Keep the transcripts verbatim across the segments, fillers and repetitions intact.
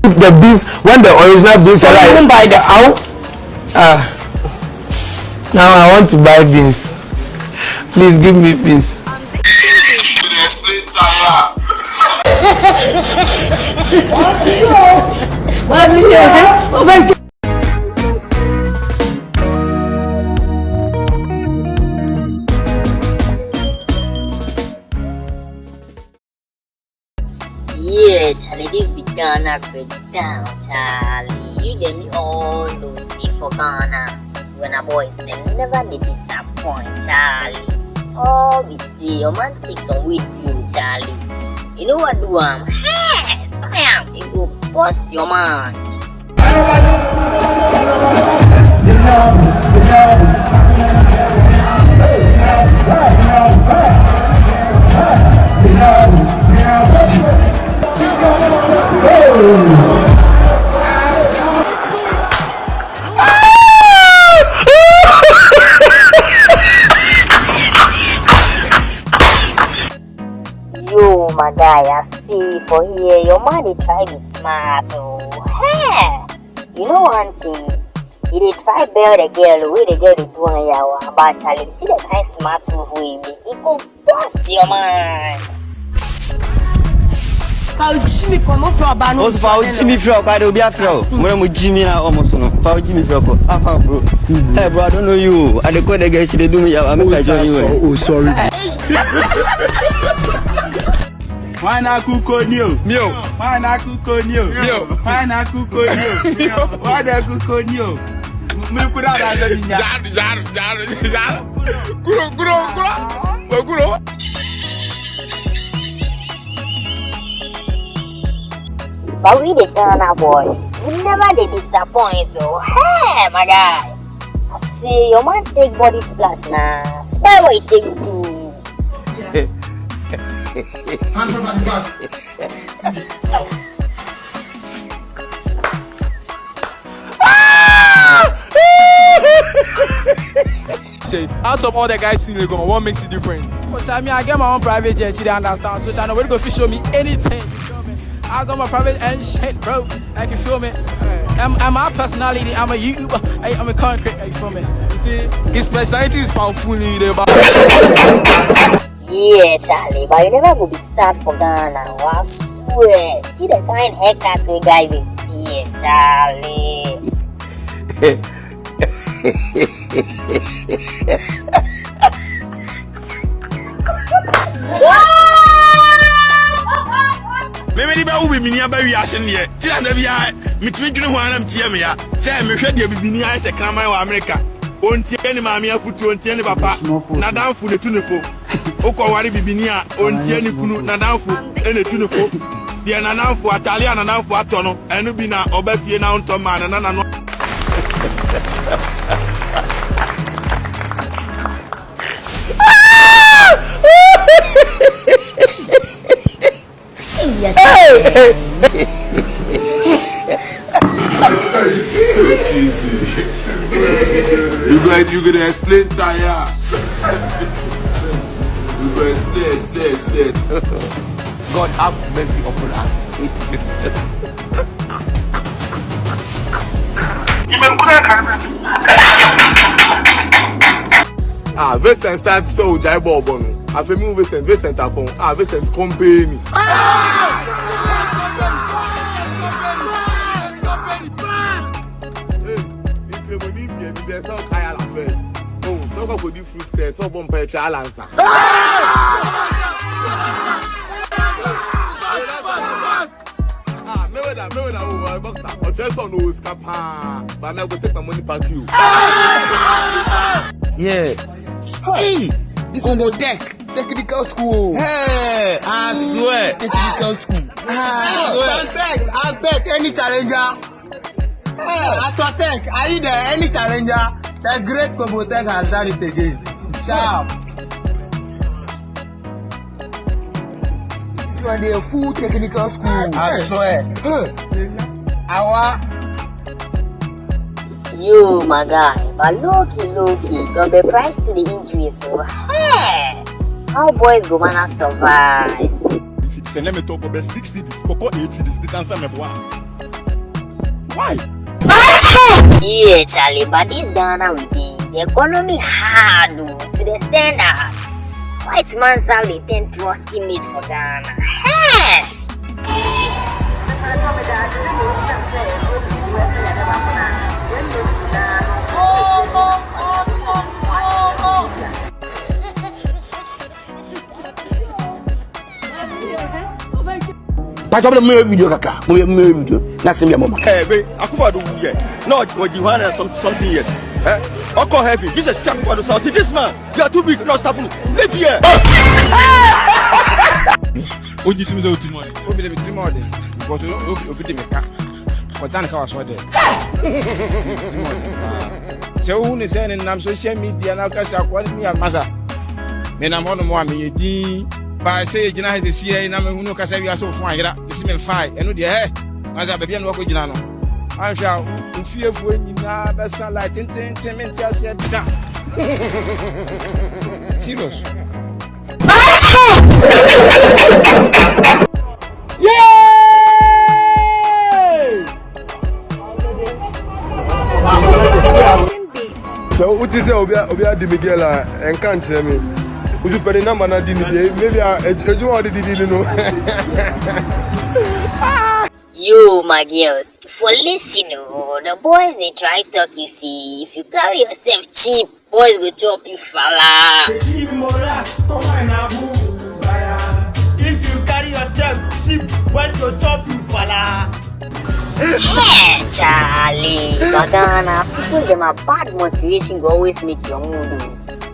The beans, when the original beans. So you won't buy the food? How? Ah. Now I want to buy beans. Please give me beans. Yeah, Charlie, this be Ghana breakdown, Charlie. You dem all know say for Ghana, when a boys dem never dey disappoint, Charlie. All we see, your man take some weed pill, Charlie. You know what do am? Hey, spy am, e go burst your mind. Yo, my guy, I see for here, your man dey try be smart o. Hey! You know one thing, e dey try bell the girl wey the girl dey do am yawa, but Charlie, see the kind smart move wey e make, e go burst your mind. Fa o Jimmy, comment on fait? Osu fa o Jimmy frɛ ɔkɔ, ade obi afrɛ o. Mo ne mo Jimmy na ɔmo so no. Fa o Jimmy frɛ ɔkɔ. Afa bro. Hey bro, I don't know you. I dey call the girl, she dey do me yawa. Make I join you. Oh, sorry. Nwaanyị na-akụ iko ni o. Mi o. Nwaanyị na-akụ iko ni o. Mi o. Nwaanyị na-akụ iko ni o. Mi o. Nwaanyị na-akụ iko ni o. Mmiri kwuru ada ada bi nya. Zaro, zaro, zaro, zaro. Kuro, kuro, kuro. Kuro. But we the Ghana boys, we never dey disappoint o. Hey, my guy. I say your man take body splash na. Spy what e take do. Say, out of all the guys in Legon, what makes it different? Oh, Charlie, I get my own private jet, you dey understand. So, Charlie, nobody go fit show me anything. You feel me? I got my private and shit, bro. Like, you feel me? I'm, I'm my personality. I'm a you. I, I'm a concrete. You feel me? You see, his personality is powerful in the back. Yeah, Charlie, but you never go be sad for Ghana. I swear. See the kind haircut we guy dey tear, Charlie. Me me de bɛwo bibini aba wiase ne yɛ. Ti na da biara metumi dwene ho ara na meteɛ me ya sɛ mehwɛ deɛ bibini ayɛ sɛ kraman wɔ Amerika. Ɔntie ne maame afotuo, ɔntie ne papa. N'adamfo na etu no fo. Wokɔware bibini a, ɔntie ne kunu, n'adamfo na etu no fo. Deɛ n'adamfo, atare a n'adamfo atɔ no, ɛno bi na ɔba fie na ɔntɔ mmaa no, na n'ano. Hey! You go, you go dey explain tire. You go explain, explain, explain. God have mercy upon us. Ah, Vincent start sɛ ogyae bɔɔbɔ no. Afei me Vincent, Vincent afɔn. Ah, Vincent company. Hey, Ikremo ni bia bi bɛ sɛ ɔkae ala first. Oh, sɛ ɔkɔ kɔdi fruit crɛ, sɛ ɔbɔ mpa ɛtwa ala nsa. Ah, Mayweather, Mayweather, oh, uh, boxer. Ɔkyerɛ sɛ ɔno ɔwɔ sika paa. But me, I go take my money pack you. Yeah. Hey, this one go tech. Technical school. Hey, I swear. Technical school. I swear. Tech, I tech, any challenger. Hey, Atotech, are you there? Any challenger? The great Kobotech has done it again. Sharp. This one dey full technical school. I swear. Hey. Awa. Yo, my guy, but low key, low key, go be price to the increase. So, hey, how boys go wanna survive? If it's a limit, go be sixty, this cocoa eighty, this, this answer me boy. Yeah, Charlie, but this Ghana we dey, the economy hard o, to the extent that white man sef dey turn trusty mate for Ghana. Hey! Pacho, mo yɛ video kakra. Mo yɛ, mo yɛ video. Na sɛ me mɔ ma. Eh, be, Akufo-Addo wu yɛ. No, ɔdi one hundred some, something years. Eh? Ɔkɔ heaven. Jesus, Akufo-Addo sɛ, ɔse, "This man, you are too big, no stop. Leave here." Wogye tom sɛ wotiri mu ɔden? Obi de me tiri mu ɔden. Because o-, obi, obi de me ka. Ɔdan ka wasɔ dɛ. Tiri mu ɔden paa. Sɛ wohu ne sɛ ne nam social media na woka sɛ akoa no nua masa. Menam hɔ nom a meyɛ dinn. Baa sɛ yɛgyina ha sɛsiɛ yi na mehu no kasa wiase ofo ayera. Mesi memfae. Ɛno deɛ, hɛ, masa baabi a na wakɔgyina no. Anhwɛ a, wo, wo fiefoɔ nyinaa bɛsa line tententen, mente aseɛ da. Serious. Yay! Sɛ wote sɛ obi a, obi adi me girl a, ɛnka nkyerɛ me. Wosu pɛ ne number na di ne deɛ, maybe a, adwuma a ɔde didi ne no. Yo, my girls, for listen o, the boys dey try talk you say, if you carry yourself cheap, boys go chop you fala. If you carry yourself cheap, boys go chop you fala. Yeah, Charlie, but Ghana people dem a bad motivation go always make your mood o.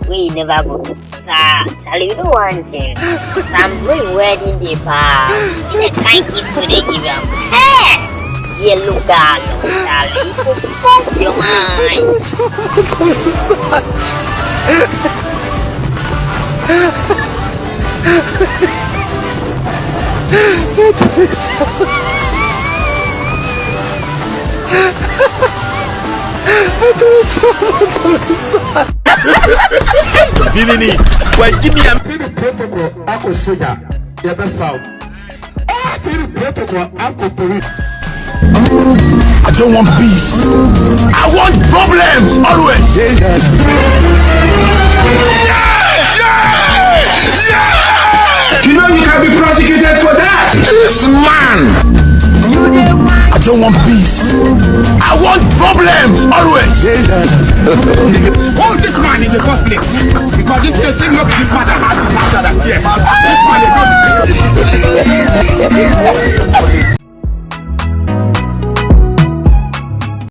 Wey you never go be sad. Charlie, you know one thing. Some boy wedding day pa. See the kind gifts wey dem give am. Hey! Yellow gown, Charlie. It go burst your mind. Bi mi ni, wa, Jimmy, am- Tiri protocol akɔ soja, yɛbɛfa wo. Ah, tiri protocol akɔ police. I don't want peace. I want problems always. Yeah, yeah, yeah. You know you can be prosecuted for that. This man. I don't want peace. I want problems always. Hold this man in the first place. Because this person, no be this matter, how this matter that here. This man is not